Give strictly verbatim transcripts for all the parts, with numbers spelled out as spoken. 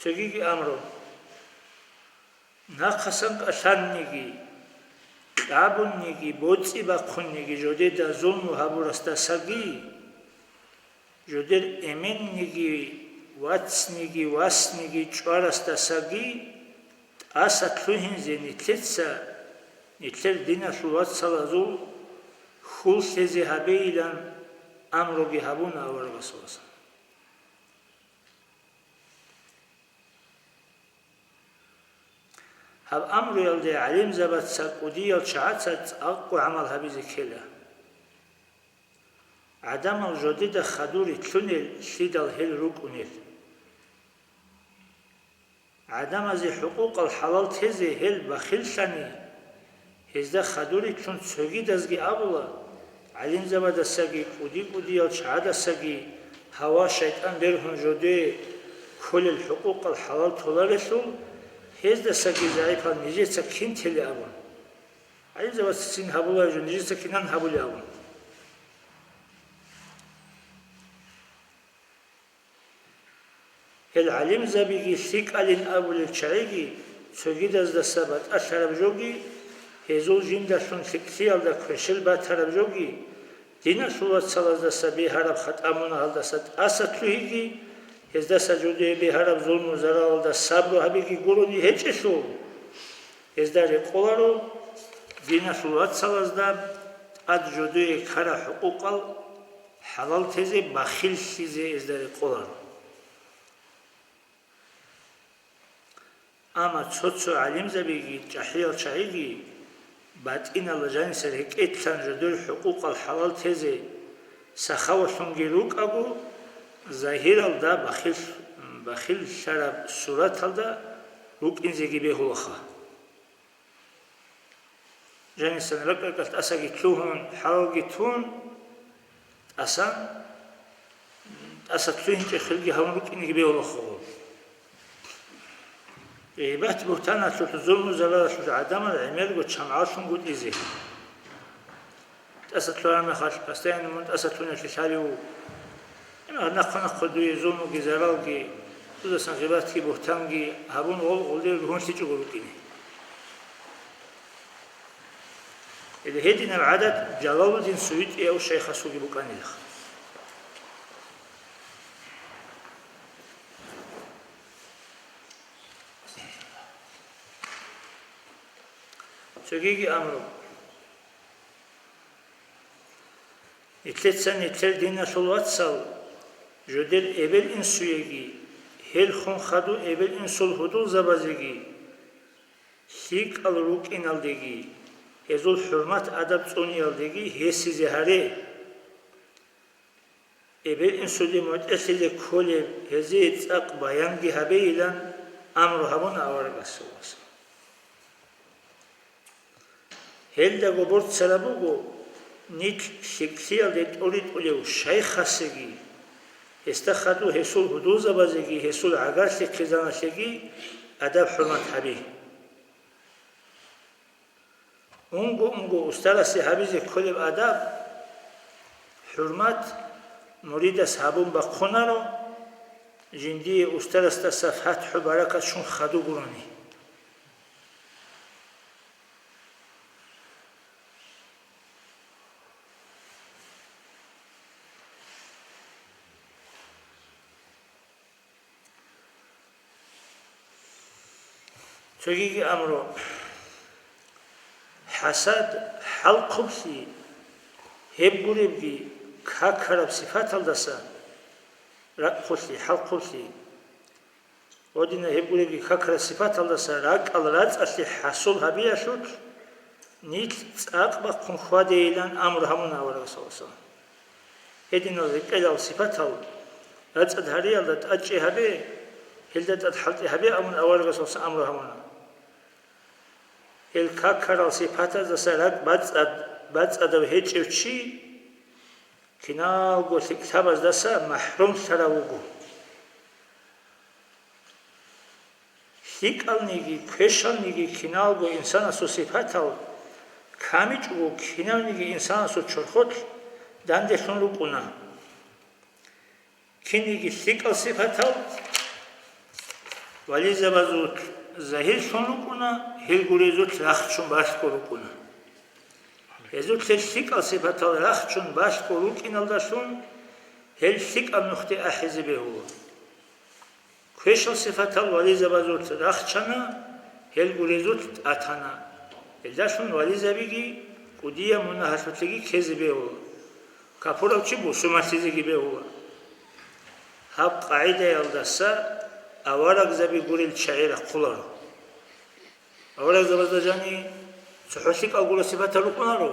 Цогиги амру. Нахъасан кӀалъанниги, кьабунниги, боцӀи бахъунниги жодеда зулму гьабурасдасаги, жодер эменниги, вацниги, васниги чӀварасдасаги тӀаса лъугьинзе нилъеца, нилъер диналъул вацалазул хьул лъезе гьабейилан амруги гьабуна аварагасуласан. Гьаб амруялде гӀалимзабаца кӀудиял чагӀаца цӀакъго гӀамал гьабизе ккела. ГӀадамал жодеда хадур рилълъунел лъидал гьел рукӀунел. ГӀадамазе хӀукъукъал хӀалал тезе гьел бахиллъани, гьезда хадур рилълъун цогидазги абула, гӀалимзабадасаги кӀуди-кӀудиял чагӀадасаги гьава шайтӀан бергьун жоде кколел хӀукъукъал хӀалал толарелъул, гьездасаги загӀипал нижеца кин теле абун. ГӀалимзабацин гьабуларо жо, нижеца кинан гьабулеб абун. Гьел гӀалимзабиги лъикӀалин абулел чагӀиги цогидаздаса батӀалъараб жоги, гьезул жиндалъун лъикӀлъиялда квешел батараб жоги, диналъул вацалаздаса бегьараб хатӀа-мунагьалдаса тӀаса лъугьиги, гьездаса жодее бегьараб зулму-заралалда сабру гьабиги гурони гьечӀелъул, гьезда рекъоларо диналъул вацалазда тӀад жодее ккараб хӀукъукъал хӀалал тезе, бахиллъизе гьезда рекъоларо. Амма цо-цо гӀалимзабиги чӀахӀиял чагӀиги батӀиналда жаниса рекӀелъан жодор хӀукъукъал хӀалал тезе сахавалъунги рукӀаго, загьиралда бахил-, бахиллъараб сураталда рукӀинзеги бегьулаха. Жанисан ракӀ-ракӀалъ тӀасаги лъугьун, хӀалалги тун, тӀасан, тӀаса лъугьинчӀеб хирги гьабун рукӀинеги бегьулаха. Гъибат-бугьтаналъулъ, зулму-зараралъулъ гӀадамал гӀемерго чамгӀаллъунгутӀизе. ТӀаса лъугьараб мехалъ, постоянно мун тӀаса лъугьиналъе лъалев вуго. Гьебмехалъ нахъа-нахъа дуе зулмуги заралги, дудасан гъибатги бугьтанги гьабун, гъол-гъолде ругьунлъичӀого рукӀине. Гьединаб гӀадат Жалалуддин СуютӀияв шайхасулги букӀанилаха. Цогиги амру. Нилъеца нилъер диналъул вацал, жодер эбел-инсуеги, гьел хун хадув эбел-инсул гьудулзабазеги, лъикӀал рукӀиналдеги, гьезул хӀурмат-адаб цӀуниялдеги гьесизе гьаре. Эбел-инсуде мутӀигӀлъизе кколеб гьезие цӀакъ баянги гьабейилан амру гьабуна аварагасулас. Гьелдаго борцараб буго нилъ лъикӀлъиялде тӀуритӀулев шайхасеги, гьесда хадув гьесул гьудулзабазеги гьесул гӀагарлъи-хъизаналъеги адаб-хӀурмат гьаби. Унго-унго устарасе гьабизе кколеб адаб, хӀурмат муридас гьабун бахъунаро, жиндие устарасдаса фатхӀу-баракат щун хадув гурони. Цогиги амру. ХӀасад, хӀалхъублъи, гьеб гуребги какараб сипаталдаса, ракӀ хъублъи, хӀалхъублъи, гьединаб гьеб гуребги какараб сипаталдаса ракӀал рацӀцӀалъи хӀасул гьабиялъулъ, нилъ цӀакъ бахъун хьвадейилан амру гьабуна аварагас, саллаллагьу гӀалайгьи ва саллам. Гьединал рекӀелал сипатал рацӀцӀад гьариялда тӀадчӀей гьабе, гьелда тӀад хӀалтӀи гьабе абун аварагас, саллаллагьу гӀалайгьи ва саллам, амру гьабуна. Гьел какарал сипатаздаса ракӀ бацӀцӀад-, бацӀцӀадав гьечӀев чи киналго лъикӀлъабаздаса махӀрумлъарав вуго. ЛъикӀалниги квешалниги киналго инсанасул сипатал камичӀого, кинавниги инсанасул чорхолъ данделъун рукӀуна. Кинниги лъикӀал сипатал Вализабазул загьирлъун рукӀуна, гьел гурезулъ рахчун балъго рукӀуна. Гьезулъ гьел лъикӀал сипатал рахчун балъго рукӀиналдалъун гьел лъикӀаб нухде ахӀизе бегьула. Квешал сипатал вализабазулъ рахчана, гьел гурезулъ тӀатана. Гьелдалъун вализабиги кӀудияб мунагьалъулъеги ккезе бегьула, капурав чи бусумалъизеги бегьула. Гьаб къагӀидаялдаса аварагзаби гурел чагӀи рахъуларо. Аварагзабазда жани цохӀо лъикӀал гурел сипатал рукӀунаро.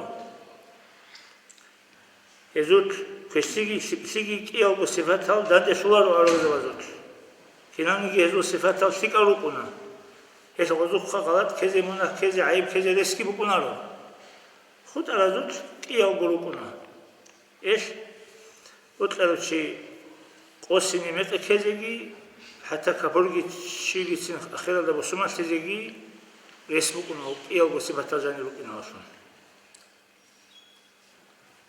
Гьезулъ квешлъиги лъикӀлъиги кӀиявго сипатал данделъуларо аварагзабазулъ. Кинабниги гьезул сипатал лъикӀал рукӀуна. Гьелъ гъозухъа гъалатӀ ккезе, мунагь ккезе, гӀайиб ккезе ресги букӀунаро. ХутӀаразулъ кӀиявго рукӀуна. Гьелъ бокьарав чи къосине мекъи ккезеги, хӀатта капурги чигицин ахиралда бусумалъизеги рес букӀуна, кӀиявго сипатал жани рукӀиналъун.